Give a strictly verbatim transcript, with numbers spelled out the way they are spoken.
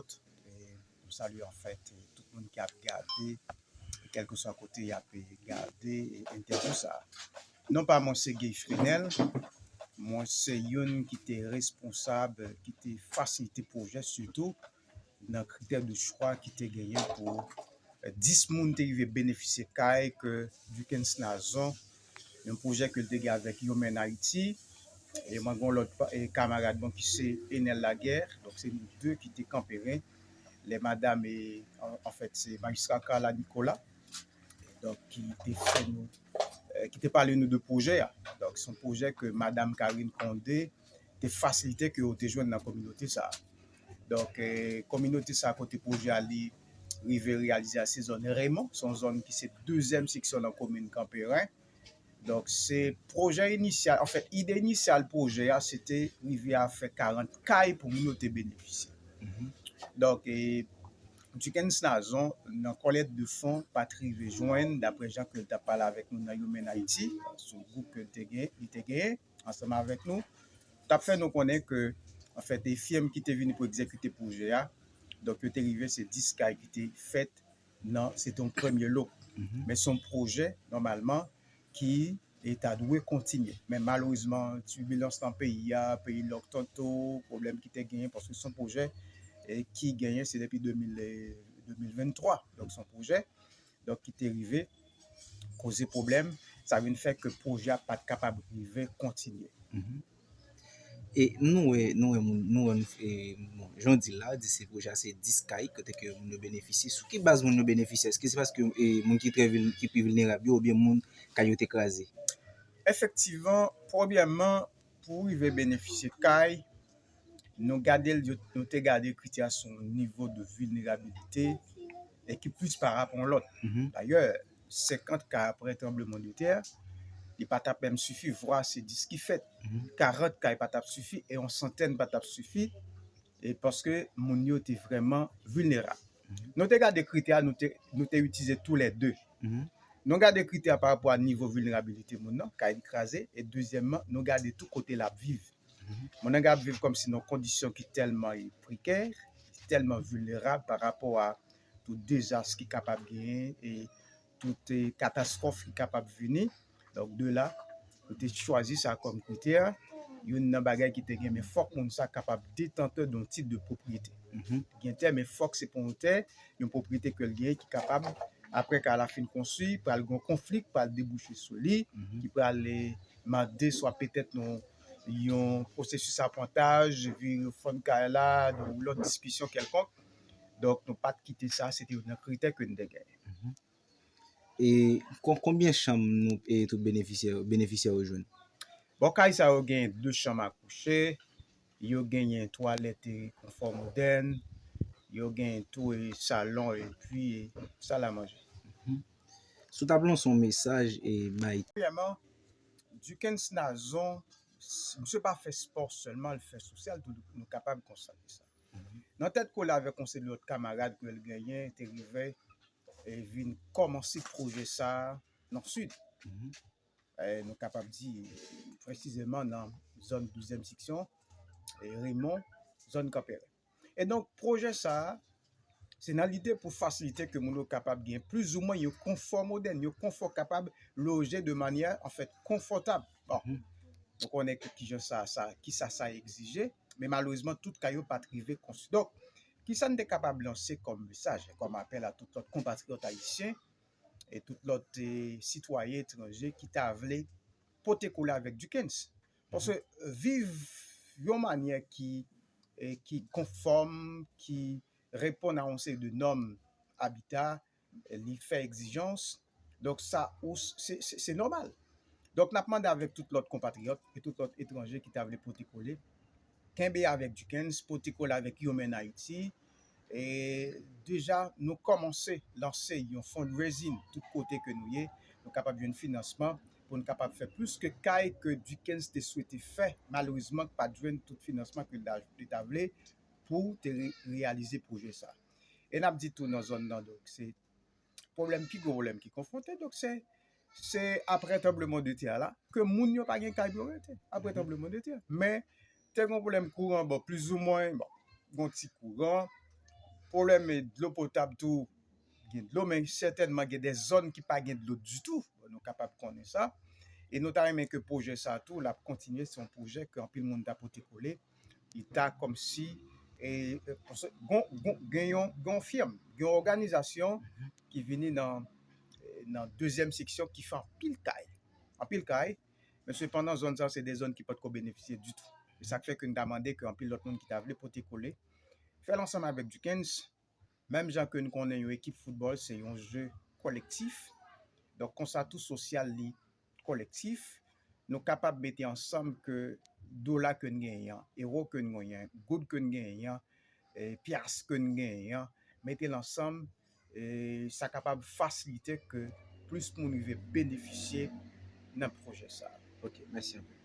E nou salye, anfèt, tout moun ki ap gade, kèlkeswa kote y ap gade entèvyou sa a. Non pa mwen se Guy Frenel. Mwen se youn ki te responsab, ki te fasilite pwojè, sitou nan kritè de chwa ki te genyen pou, eh, dis moun te rive benefisye kay ke Duckens Nazon, yon pwojè ke l te gen avèk Yomen Ayiti. E mwen gen yon lòt pa- e kamarad mwen ki se Enel Laguerre. Donk, se nou de ki te kanpe ren. Lè madanm, e, an, anfèt, se majistra Carla Nicolas, donk, ki te fè nou, eh, ki te pale nou de pwojè a. Donk, se yon pwojè ke madanm Karine Condé te fasilite ke yo te jwenn nan kominote sa a. Donk, eh, kominote sa a kote pwojè a li rive reyalize a, se zòn Remon, se yon zòn ki se dezyèm seksyon nan komin Kanperen. Donk, se pwojè inisyal, anfèt, ide inisyal pwojè a, se te rive a fè karant kay pou moun yo te benefisye. Donk, e, Duckens Nazon, nan kòlèt de fon, pa t rive jwenn, daprè jan ke l t ap pale avèk nou nan Yomen Ayiti, sou gwoup ke l te gen, li te genyen, ansanm avèk nou, t ap fè nou konnen ke, anfèt, e fèm ki te vini pou egzekite pwojè a, donk, yo te rive, se dis kay ki te fèt nan, se te yon premye lo. Men se yon pwojè, nòmalman, ki e ta dwe kontinye. Men malerezman, tibilans nan peyi a, peyi lòk tanto, pwoblèm ki te genyen, paske se yon pwojè, e, ki genyen, se depi de mil, e, de mil venntwa. Donk, se yon pwojè, donk, ki te rive koze pwoblèm. Sa vin fè ke pwojè a pa t kapab rive kontinye. E nou wè, nou wè moun, nou wè, e, bon, jan w di l la, di se pwojè a se dis kay, kote ke moun yo benefisye. Sou ki baz moun yo benefisye? Èske se paske, e, moun ki trè vil-, ki pi vilnerab yo, oubyen moun kay yo te kraze? Efektivman, premyèman, pou rive benefisye kay, nou gade l, yo- nou te gade kritè a sou nivo de vilnerabilite e ki plis pa rapò yon lòt. Dayè, senkant kay apre tranblemanntè, li pa t ap menm sifi, vwa se dis ki fèt. Karant kay pa t ap sifi e yon santèn pa t ap sifi, e paske moun yo te vrèman vilnerab. Nou te gade kritè a, nou te, nou te itilize toulède. Nou gade kritè a pa rapò a nivo vilnerabilite moun nan, kay li kraze, e dezyèmman, nou gade tou kote l ap viv. Moun nan ap viv kòmsi nan kondisyon ki tèlman e prekè, tèlman vilnerab pa rapò a tout dezas ki kapab genyen e tout, e, katastwòf ki kapab vini. Donk, de la, nou te chwazi sa kòm kritè. Youn nan bagay ki te gen, men fòk moun sa kapab detantè de yon tit de pwopriyete. Gen tè, men fòk se pwopriyetè, yon pwopriyete ke l genyen ki kapab, apre kay la fin konstwi, pral gen yon konfli, pral debouche sou li, ki pral, e, mande swa petèt yon, yon pwosesis apwantaj, vire fann kay la, yon lòt diskisyon kèlkonk. Donk, nou pa t kite sa, se te youn nan kritè ke n te genyen. E kon- konbyen chanm nou, e tout benefisyè, benefisyè yo jwenn? Bon, kay sa yo genyen de chanm a kouche, yo genyen twalèt e konfò modèn, yo genyen tou e salon epi e sal a manje. Si w ta pou lanse yon mesaj e bay. Premyèman, Duckens Nazon, s- misye pa fè spò sèlman, l fè sosyal tou, nou kapab konstate sa. Nan tèt kole avèk yon seri lòt kamarad ke l genyen, te rive e vin kòmanse pwojè sa a nan Sid. E nou kapab di presizèman nan zòn douzyèm seksyon, e Remon, zòn Kanperen. E donk, pwojè sa a, se nan lide pou fasilite ke moun yo kapab gen plizoumwen yon konfò modèn, yon konfò kapab loje de manyè, anfèt, konfòtab. Bon, nou konnen ke kijan sa, sa, kisa sa egzije, men malerezman, tout kay yo pa t rive konstwi. Donk, kisa n te kapab lanse kòm mesaj, kòm apèl a tout lòt konpatriyòt ayisyen e tout lòt, e, sitwayen etranje ki ta vle pote kole avèk Duckens? Paske viv yon manyè ki, e, ki konfòm, ki reponn a yon seri de nòm abita, li fè egzijans. Donk sa, ou s- se, se, se nòmal. Donk n ap mande avèk tout lòt konpatriyòt e tout lòt etranje ki ta vle pote kole, kenbe avèk Duckens, pote kole avèk Yomen Ayiti. E deja, nou kòmanse lanse yon fundraising tout kote ke nou ye. Nou kapab jwenn finansman pou n kapab fè plis ke kay ke Duckens te swete fè. Malerezman, pa t jwenn tout finansman ke li ta- li ta vle pou te re- reyalize pwojè sa. E n ap di tou nan zòn nan, donk, se pwoblèm, pi gwo pwoblèm ki konfwonte, donk, se, se apre tranblemanntè a la, ke moun yo pa gen kay pou yo rete, apre tranblemanntè. Men, te gen yon pwoblèm kouran, bon, plizoumwen, bon, gen yon ti kouran, pwoblèm dlo potab tou, gen dlo, men sètènman gen de zòn ki pa gen dlo ditou. Bon, nou kapab konnen sa. E nou ta renmen ke pwojè sa tou, l ap kontinye, se yon pwojè ke anpil moun ta pote kole. Li ta kòmsi, e, e, gon, gon, gen yon, gen yon fèm, gen yon òganizasyon ki vini nan, nan dezyèm seksyon ki fè anpil kay. Anpil kay, men sepandan zòn sa se de zòn ki potko benefisye ditou. E sa k fè ke n ta mande ke anpil lòt moun ki ta vle pote kole, fè l ansanm avèk Duckens, menm jan ke n konnen yon ekip foutbòl se yon je kolektif. Donk konsa tou sosyal li kolektif, nou kapab mete ansanm ke dola ke n genyen an, ewo ke n genyen an, goud ke n genyen an, e, pyas ke n genyen an, mete l ansanm, e, sa kapab fasilite ke plis moun rive benefisye nan pwojè sa. Ok, mèsi anpil.